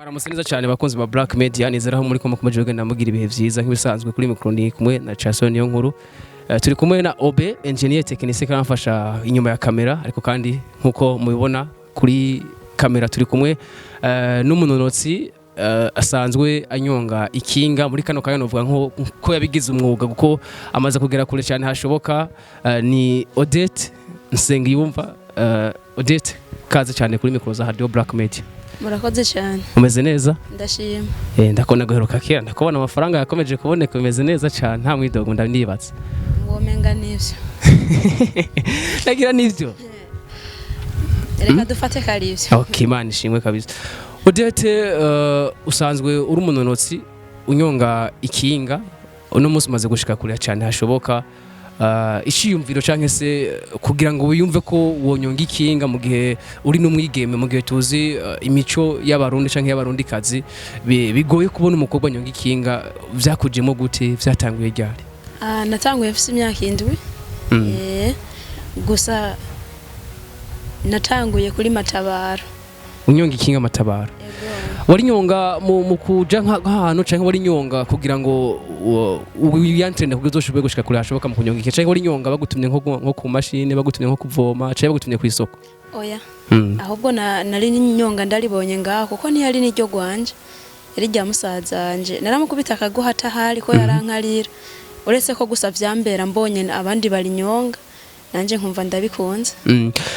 Mwaramutse neza cyane, bakunzi ba Black Media. Nizera aho muri ko mukomeje kugenda mugira ibihe vyiza. Nk'ibisanzwe, kuri micro ni kumwe na Chason niyo nkuru. Turi kumwe na Obe, engineer technicien, karamfasha inyuma ya kamera. Ariko kandi nkuko mubibona kuri kamera, turi kumwe n'umunonotsi asanzwe anyonga ikinga. Muri kano kanya novuga nko ko yabigize umwuga, kuko amaze kugera kure cyane hashoboka. Ni Odette Nsengiyumva. Odette, kaze cyane kuri micro za Radio Black Media. Murakoze cyane. Umeze neza? Ndashima. Ndakubona guheruka kera, ndakubona amafaranga yakomeje kuboneka, bimeze neza cyane, nta mwidogo ndanibatse. Womenga nivyo. Nagira nivyo. Reka dufate ko ari ivyo. Okay, Imana ishimwe kabisa. Odette, usanzwe uri umunonotsi unyonga ikinga. Uno munsi umaze gushika kure cyane hashoboka. Iciyumviro canke se kugira ngo wiyumve ko wonyonga ikinga mu gihe uri n'umwigeme, mu gihe tuzi imico y'Abarundi canke y'Abarundikazi, bigoye kubona umukobwa anyonga ikinga, vyakujemo gute? Vyatanguye ryari? Ah, natanguye mfise imyaka 7. Gusa natanguye kuri Matabaro. Unyonga ikinga Matabaro? Ego. Wari nyonga mu kuja nk'ahantu, canke wari nyonga kugira ngo wiyantrene kugira uzoshobore gushika kure hashoboka mu kunyonga ikinga, canke wari nyonga bagutumye nko ku mashini, bagutumye nko kuvoma, canke bagutumye ku isoko? Oya. Ahubwo nari nyonga ndaribonye ngaho, kuko ntiyari niryo gwanje, yari rya musazanje. Naramukubita akaguha atahari ko yarankarira. Uretse ko gusa vyambera mbonye abandi barinyonga, nanje nkumva ndabikunze.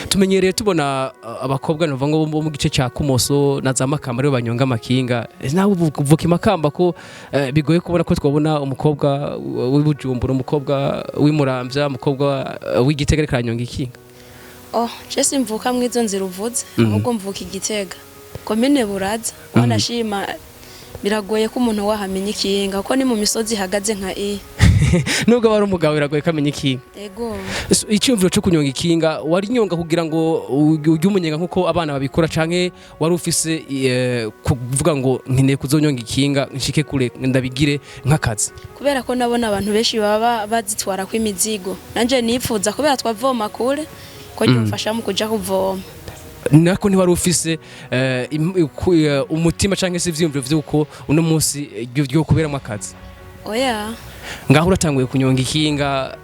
Tumenyereye tubona abakobwa nova ngo bo mu gice cya Kumoso na za Makamba aribo banyonga amakinga. Nawe uvuka i Makamba, ko bigoye kubona ko twabona umukobwa w'iBujumbura, umukobwa w'iMuramvya, umukobwa w'Igitega ariko aranyonga ikinga? Oh, je simvuka mwizo nzira uvuze, ahubwo mvuka Igitega, komine Buraza. Wanashima biragoye ko umuntu wahamenya ikinga, kuko ni mu misozi ihagaze nka iyi. Nubwo aba ari umugabo, biragoye ko amenya ikinga. Ego. So, icyumviro cyo kunyonga ikinga, wari nyonga kugira ngo ujye umunyenga nkuko abana babikora, canke wari ufise kuvuga ngo nkeneye kuzonyonga ikinga nshike kure, ndabigire nk'akazi? Kubera ko nabona abantu benshi baba bazitwara ko imizigo, nanje nipfuza, kubera twavoma kure, ko ryomfasha mu kuja kuvoma. Nako ntiwari ufise umutima canke se ivyiyumviro vy'uko uno munsi ryo kuberamwo akazi? Oya. Ngaho uratanguye kunyonga ikinga,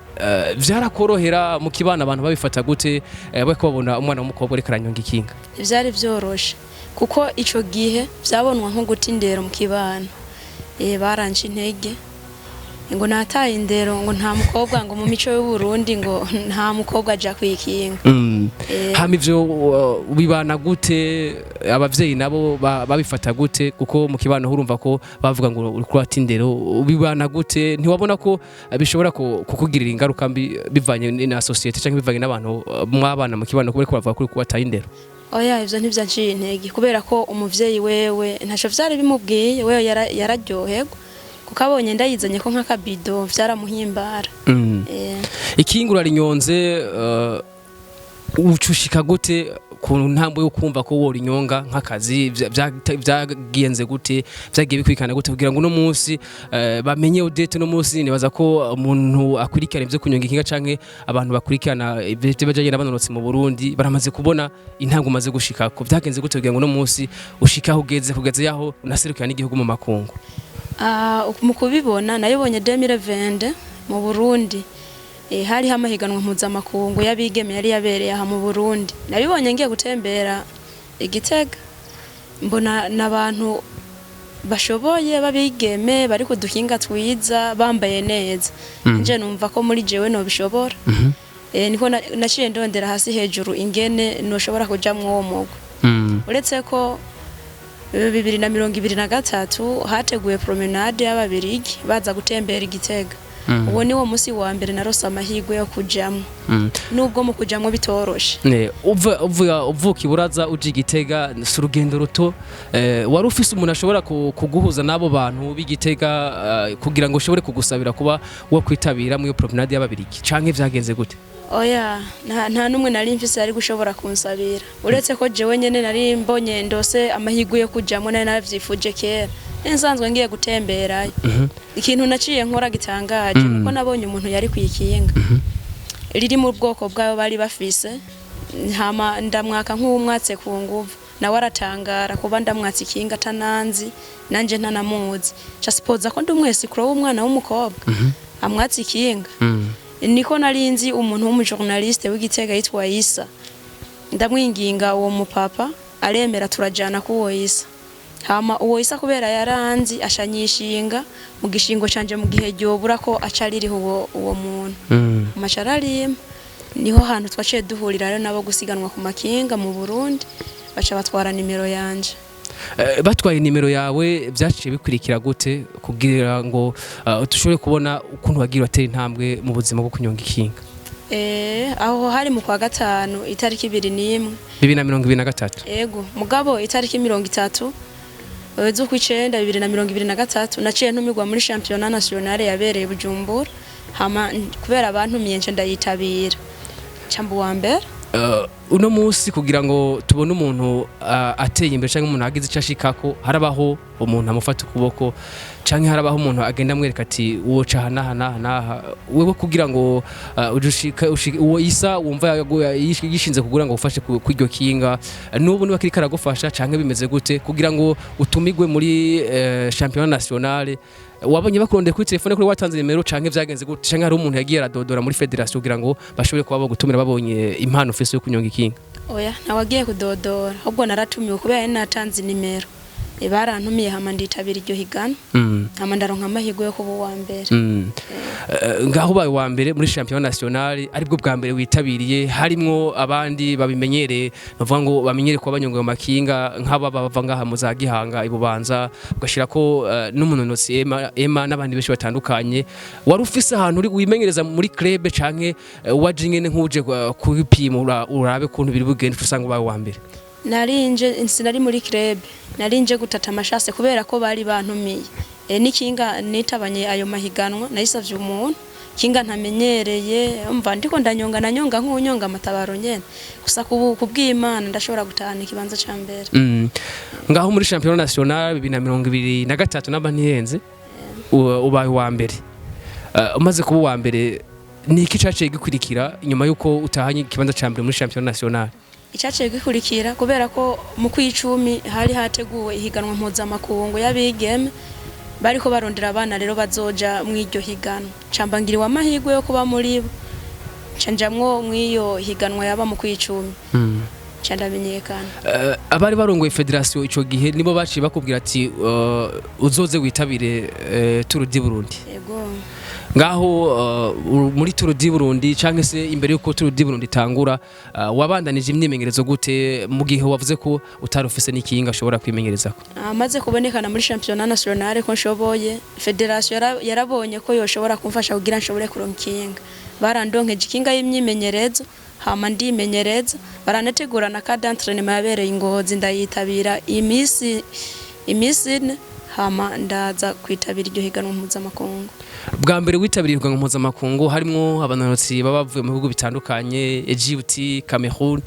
vyarakorohera mu kibana? Abantu babifata gute bariko babona umwana w'umukobwa ariko aranyonga ikinga? Ntivyari vyoroshe, kuko ico gihe vyabonwa nko guta indero mu kibano. Baranje intege ngo nataye indero, ngo nta mukobwa, ngo mu mico y'Uburundi ngo nta mukobwa aja kwikinga. Hama ivyo bibana gute? Abavyeyi nabo babifata gute? Kuko mu kibano urumva ko bavuga ngo uriko urata indero. Bibana gute? Ntiwabona ko bishobora kukugirira ingaruka mbi bivanye na société canke bivanye n'abantu mwabana mu kibano, kuko bariko bavuga ko uriko wataye indero? Oya, ivyo ntivyanciye intege, kubera ko umuvyeyi wewe ntaco vyari bimubwiye. Wewe yararyoherwa kuko abonye ndayizanye ko nk'akabido, vyaramuhimbara. Ikinga urarinyonze, ucushika gute ku ntambwe yo kumva ko worinyonga nk'akazi? Vyagenze gute? Vyagiye bikwikana gute kugira ngo uno munsi bamenye Odette? Uno munsi nibaza ko umuntu akurikirana ivyo kunyonga ikinga, canke abantu bakurikirana ivyo bajanye n'abanonotsi mu Burundi, baramaze kubona intambwe umaze gushikako. Vyagenze gute kugira ngo uno munsi ushike aho ugeze, kugeza yaho unaserukira n'igihugu mu makungu? Ah, mu kubibona nayibonye 2020 mu Burundi. Hariho amahiganwa mpuzamakungu y'abigeme yari yabereye aha mu Burundi. Nabibonye ngiye gutembera Igitega, mbona n'abantu bashoboye b'abigeme bari ku dukinga twiza, bambaye neza. Nje numva ko muri jewe nobishobora. Niko naciye ndondera hasi hejuru ingene noshobora kuja mw'uwo mugwi. Uretse ko 2023 hateguwe promenade y'Ababirigi baza gutembera Igitega. Uwo ni wo musi wa mbere narose amahirwe yo kujamwo, nubwo mu kujamwo bitoroshe. Ne, uva uvuga uvuka Iburaza uja Igitega si urugendo ruto. Wari ufise umuntu ashobora kuguhuza n'abo bantu b'Igitega kugira ngo ushobore kugusabira kuba wo kwitabira muri iyo promenade y'Ababirigi, canke vyagenze gute? Oya, nta n'umwe nari mfise yari gushobora kunsabira, uretse ko jewe nyene nari mbonye ndose amahirwe yo kujamwo, nari naravyifuje kera, nari nsanzwe ngiye gutemberayo. Ikintu naciye nkora gitangaje, nuko nabonye umuntu yari kwikinga riri mu bwoko bwayo bari bafise, hama ndamwaka nk'uwumwatse ku nguvu. Nawe aratangara kuba ndamwatse ikinga atananzi, nanje ntanamuzi. Ca sipoza ko ndi umwesikuro w'umwana w'umukobwa amwatse ikinga. Niko narinzi umuntu w'umujournaliste w'Igitega yitwa Isa. Ndamwinginga uwo mupapa aremera, turajana kuwo Isa. Hama uwo Isa kubera yaranzi ashanyishinga mu gishingo canje mu gihe ryobura ko aca ririho uwo muntu. Amaca ararima, niho hantu twaciye duhurira rero nabo gusiganwa ku makinga mu Burundi, baca batwara nimero yanje. Batwaye nimero yawe, byaciye bikurikira gute kugira ngo dushobore kubona ukuntu wagiye uratera intambwe mu buzima bwo kunyonga ikinga? Aho hari mu kwa gatanu itariki 21. 2023. Ego, mugabo itariki 30 z'ukwicenda 2023 naciye ntumirwa muri championnat national yabereye Bujumbura. Hama kubera abantumiye nce ndayitabira, camba uwa mbere. Uno munsi kugira ngo tubone umuntu ateye imbere cyangwa umuntu agize icyo ashikako, harabaho umuntu amufata ukuboko canke harabaho umuntu agenda amwereka ati uwo caha naha naha naha. Wewe kugira ngo uje uwo Isa wumva yishinze kugira ngo ufashe kw'iryo kinga, n'ubu niba kiriko aragufasha canke bimeze gute kugira ngo utumigwe muri championnat national? Wabonye bakurondeye kuri telefone kuri watanze nimero canke vyagenze gute, canke hari umuntu yagiye aradodora muri fédération kugira ngo bashobore kuba bagutumira babonye impano ufise yo kunyonga ikinga? Oya, ntawagiye kudodora, ahubwo naratumiwe kubera yari natanze nimero. Barantumiye hama nditabira iryo higana. Hama ndaronka amahirwe yo kuba uwa mbere. Ngaho ubaye uwa mbere muri championnat national, aribwo bwa mbere witabiriye, harimwo abandi babimenyereye, bavuga ngo bamenyere kuba banyonga ayo makinga nk'aba bava ngaha mu za Gihanga ibubanza, ugashira ko n'umunonotsi Emma, Emma n'abandi benshi batandukanye. Wari ufise ahantu uri wimenyereza muri club canke waje nyene nk'uje kubipima urabe kuntu biri bugende, usanga ubaye uwa mbere? Narinje, sinari muri club, narinje gutata amashase kubera ko bari bantumiye. N'ikinga nitabanye ayo mahiganwa nayisavye umuntu, kinga ntamenyereye, umva ndiko ndanyonga, nanyonga nk'unyonga amatabaro nyene gusa. Kubw'Imana ndashobora gutahana ikibanza ca mbere. Ngaho muri championnat national 2023 namba ntihenze, ubaye uwa mbere. Umaze kuba uwa mbere, ni iki caciye gikurikira inyuma yuko utahanye ikibanza ca mbere muri championnat national? Icaciye gikurikira, kubera ko mu kwicumi hari hateguwe ihiganwa mpuzamakungu y'abigeme, bariko barondera abana rero bazoja mw'iryo higanwa, camba ngiriwe amahirwe yo kuba muri bo, nca njamwo mw'iyo higanwa yaba mu kwicumi, nca ndamenyekana. Abari barongoye fédération ico gihe nibo baciye bakubwira ati uzoze witabire Tour du Burundi? Yego. Ngaho muri Tour du Burundi canke se imbere yuko Tour du Burundi itangura, wabandanije imyimenyerezo gute mu gihe wavuze ko utari ufise n'ikinga ushobora kwimenyerezako? Amaze kubonekana muri championnat national ko nshoboye, fédération yarabonye ko yoshobora kumfasha kugira nshobore kuronka ikinga. Barandonkeje ikinga y'imyimenyerezo, hama ndimenyereza, baranategura na camp d'entraînement yabereye Ingozi, ndayitabira imisi 4, hama ndaza kwitabira iryo higanwa mpuzamakungu. Bwa mbere witabiriye ihiganwa mpuzamakungu harimwo abanonotsi baba bavuye mu bihugu bitandukanye, Egypt, Cameroon,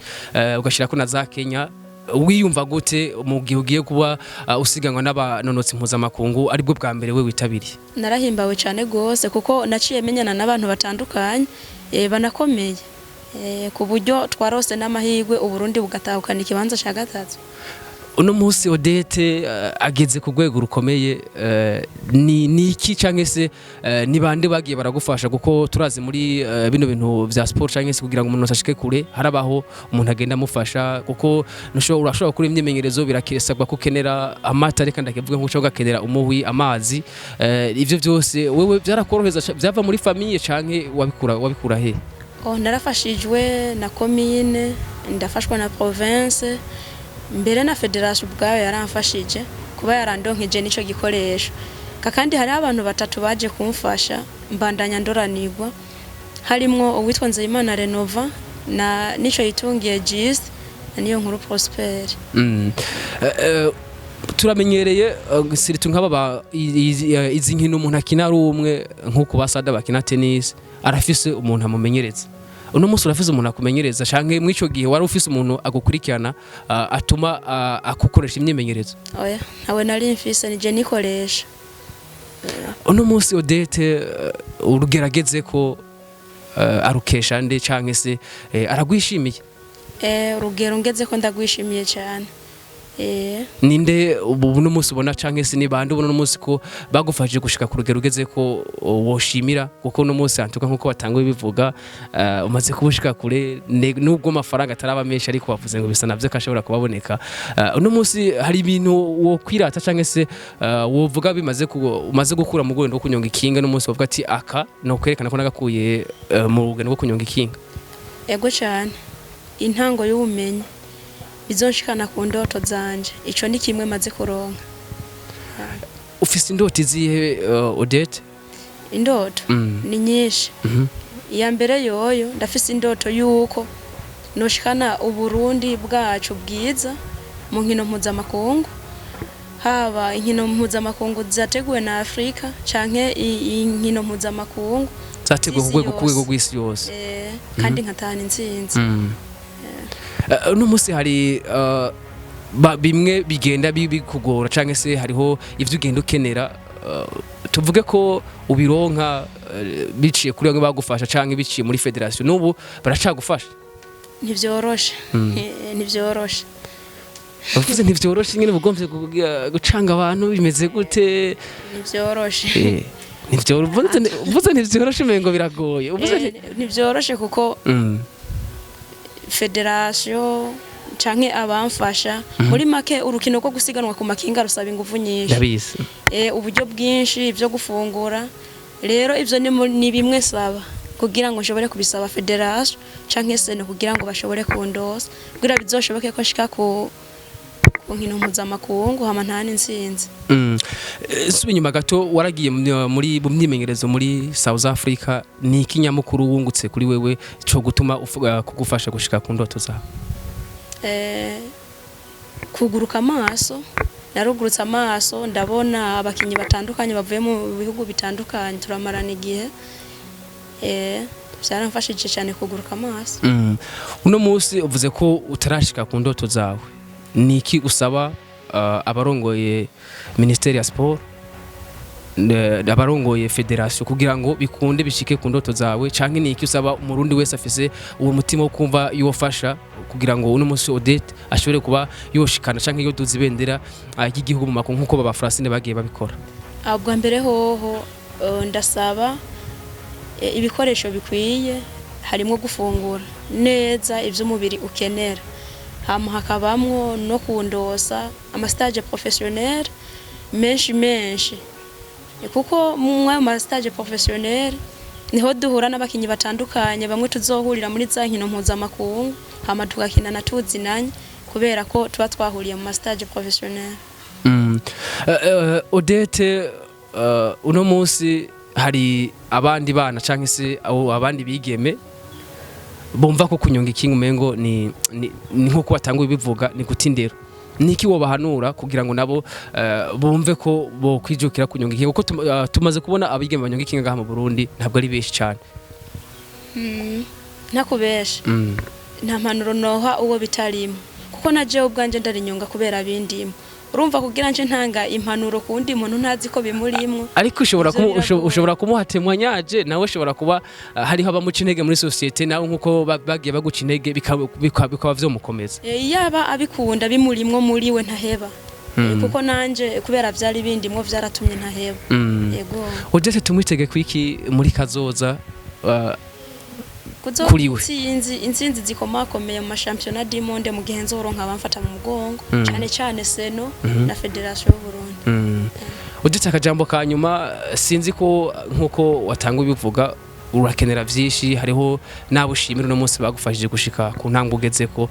ugashirako na za Kenya, wiyumva gute mu gihe ugiye kuba usiganwa n'abanonotsi mpuzamakungu, aribwo bwa mbere we witabiriye? Narahimbawe cyane gose kuko naciye menyana n'abantu batandukanye, banakomeye, ku buryo twarose n'amahirwe Uburundi bugatahukana ikibanza cya gatatu. Uno munsi Odette ageze ku rwego rukomeye. Ni iki canke se ni bande bagiye baragufasha? Kuko turazi muri bino bintu vya sport canke se kugira ngo umuntu ashike kure, harabaho umuntu agenda amufasha, kuko urashobora gukora imyimenyerezo, birakesabwa ko ukenera amata, reka ndakivuga nko ugakenera umuhwi, amazi, ivyo vyose wewe byarakoroheza vyava muri famille canke wabikura he? Oh, narafashijwe na commune, ndafashwa na province, mbere na fédération ubwayo yaramfashije kuba yarandonkeje n'ico gikoresho. Kakandi hariho abantu batatu baje kumfasha mbandanya ndoranirwa, harimwo uwitwa Nzeyimana Renova na nico yitungiye Giste na niyo nkuru Prosper. Turamenyereye surtout nk'aba izi nkino umuntu akina ari umwe, nk'uko basada bakina tennis, arafise umuntu amumenyereza. Uno munsi urafise umuntu akumenyereza canke mw'ico gihe wari ufise umuntu agukurikirana, atuma akukoresha imyimenyerezo? Oya, ntawe nari mfise, nije nikoresha. Uno munsi Odette urugerageze ko arukesha nde canke se aragwishimiye? Urugero ngeze ko ndagwishimiye cyane. Ninde ubu uno munsi ubona, canke se ni bande ubona uno munsi ko bagufashije gushika ku rugero ugeze ko woshimira? Kuko uno munsi antuka nkuko batanguye bivuga, umaze kubushika kure, nubwo amafaranga ataraba menshi, ariko bavuze ngo bisa navyo ko ashobora kubaboneka. Uno munsi hari ibintu wo kwirata canke se wovuga bimaze umaze gukura mu rugendo rwo kunyonga ikinga, no munsi wovuga ati aka no kwerekana ko nagakuye mu rugendo rwo kunyonga ikinga? Ego cyane, intango y'ubumenyi bizonshikana ku ndoto zanje, ico ni kimwe maze kuronka. Ufise indoto izihe, Odette? Indoto ni nyinshi. Iya mbere yoyo, ndafise indoto y'uko noshikana Uburundi bwacu bwiza mu nkino mpuzamakungu, haba inkino mpuzamakungu zateguwe na Afurika canke inkino mpuzamakungu zateguwe ku z'isi rwego ku rwego yose. rw'isi yose. Kandi nkatahana intsinzi. Uno munsi hari bimwe bigenda bikugora, canke se hariho ivyo ugenda ukenera, tuvuge ko ubironka biciye kuri bamwe bagufasha canke biciye muri fédération, n'ubu baracagufasha? Ntivyoroshe. Ntivyoroshe. Bavuze ntivyoroshe nyene, bugomvye gucanga abantu bimeze gute? Ntivyoroshe. Ntivyoroshe, uvuze ntivyoroshe umengo biragoye, uvuze Ntivyoroshe kuko fédération canke abamfasha, muri make urukino rwo gusiganwa ku makinga rusaba ingufu nyinshi. Ndabizi. Uburyo bwinshi, ibyo gufungura. Rero ivyo ni bimwe saba kugira ngo nshobore kubisaba fédération canke seno, kugira ngo bashobore kundosa, kugira bizoshoboke ko nshika ku nkino mpuzamakungu hama ntahane intsinzi. Suba inyuma gato, waragiye mu myimenyerezo muri South Africa. Ni iki nyamukuru wungutse kuri wewe cyo gutuma kugufasha gushika ku ndoto zawe? Kuguruka amaso, narugurutse amaso, ndabona abakinyi batandukanye bavuye mu bihugu bitandukanye, turamarana igihe. Byaramfashije cyane kuguruka amaso. Uno munsi uvuze ko utarashika ku ndoto zawe. Ni iki usaba abarongoye ministeri ya sport, abarongoye fédération, kugira ngo bikunde bishike ku ndoto zawe? Canke ni iki usaba umurundi wese afise uwo mutima wo kumva yofasha kugira ngo uno munsi Odette ashobore kuba yoshikana canke yoduza ibendera ry'igihugu mu makungu nkuko baba Francine bagiye babikora? Bwa mbere hoho, ndasaba ibikoresho bikwiye, harimo gufungura neza ibyo umubiri ukenera, hama hakabamwo no kundosa ama stage professionnel menshi menshi, kuko mu ayo ma stage professionnel niho duhura n'abakinyi batandukanye, bamwe tuzohurira muri za nkino mpuzamakungu, hama tugakinana tuzinanye kubera ko tuba twahuriye mu ma stage professionnel. Odette, uno munsi hari abandi bana canke se abo abandi bigeme bumva ko kunyonga ikinga umengo ni nkuko watanguye bivuga, ni guta indero. Niki wobahanura kugira ngo nabo bumve ko bokwijukira kunyonga ikinga? Kuko tumaze kubona abigeme banyonga ikinga ngaha mu Burundi ntabwo ari benshi cyane. Ntakubesha, nta mpanuro noha uwo bitarimo, kuko na jewe ubwanje ndarinyonga kubera bindimo. Urumva, kugira nje ntanga impanuro ku wundi muntu ntazi ko bimurimwo. Ariko ushobora Ivyo biragoye. Ushobora kumuha témoignage, nawe ushobora kuba hariho abamuca intege muri société, nawe nkuko bagiye baguca intege, bikaba vyomukomeza. Yaba abikunda bimurimwo muri we, ntaheba. Kuko nanje kubera vyari bindimwo vyaratumye ntaheba. Yego. Odette tumwitege kwiki muri kazoza Kuzo kuri we? Intsinzi zikomakomeye mu mashampiyona du monde, mu gihe nzoronka abamfata mu mugongo, cane cane seno na fédération y'u Burundi. Odette, akajambo ka nyuma. Sinzi ko nkuko watanga ubivuga urakenera vyinshi, hariho n'abo ushimira uno munsi bagufashije gushika ku ntambwe ugezeko.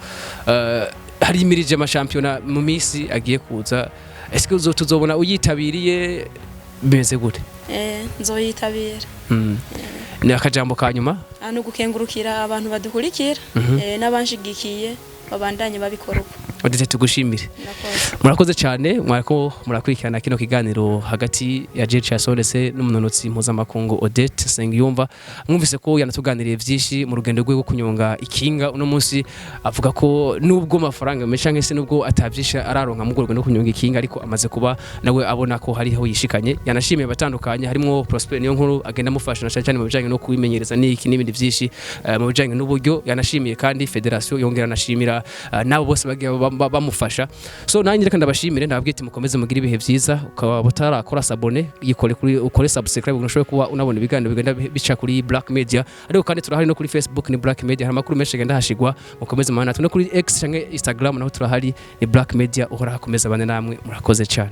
Hari imirije amashampiyona mu minsi agiye kuza, ese tuzobona uyitabiriye, bimeze gute? Nzoyitabira. Ni akajambo ka nyuma. No gukengurukira abantu badukurikira n'abanshigikiye, babandanye babikora uko. Odette, tugushimire. Murakoze. Murakoze cyane, mwariko murakurikirana kino kiganiro hagati ya Jeff Chason ndetse n'umunonotsi mpuzamakungu Odette Nsengiyumva. Mwumvise ko yanatuganiriye byinshi mu rugendo rwe rwo kunyonga ikinga. Uno munsi avuga ko nubwo amafaranga menshi canke se nubwo atavyinshi araronka mu rwego rwo kunyonga ikinga, ariko amaze kuba nawe abona ko hariho yishikanye. Yanashimiye abatandukanye, harimo Prosper niyo nkuru agenda amufasha na cyane cyane mu bijanye no kwimenyereza n'iki n'ibindi byinshi, mu bijanye n'uburyo. Yanashimiye kandi fédération, yongera anashimira nabo bose bagiye bamufasha. So nanjye reka ndabashimire, ndababwira ati mukomeze mugire ibihe byiza. Ukaba utarakora s'abonner, yikore kuri, ukore subscribe kugira ushobore kuba unabona ibiganiro bigenda bica kuri Black Media. Ariko kandi turahari no kuri Facebook, ni Black Media, hari amakuru menshi agenda hashigwa. Mukomeze mubane natwe no kuri X canke Instagram, naho turahari, ni Black Media. Uhora hakomeza bane namwe, murakoze cyane.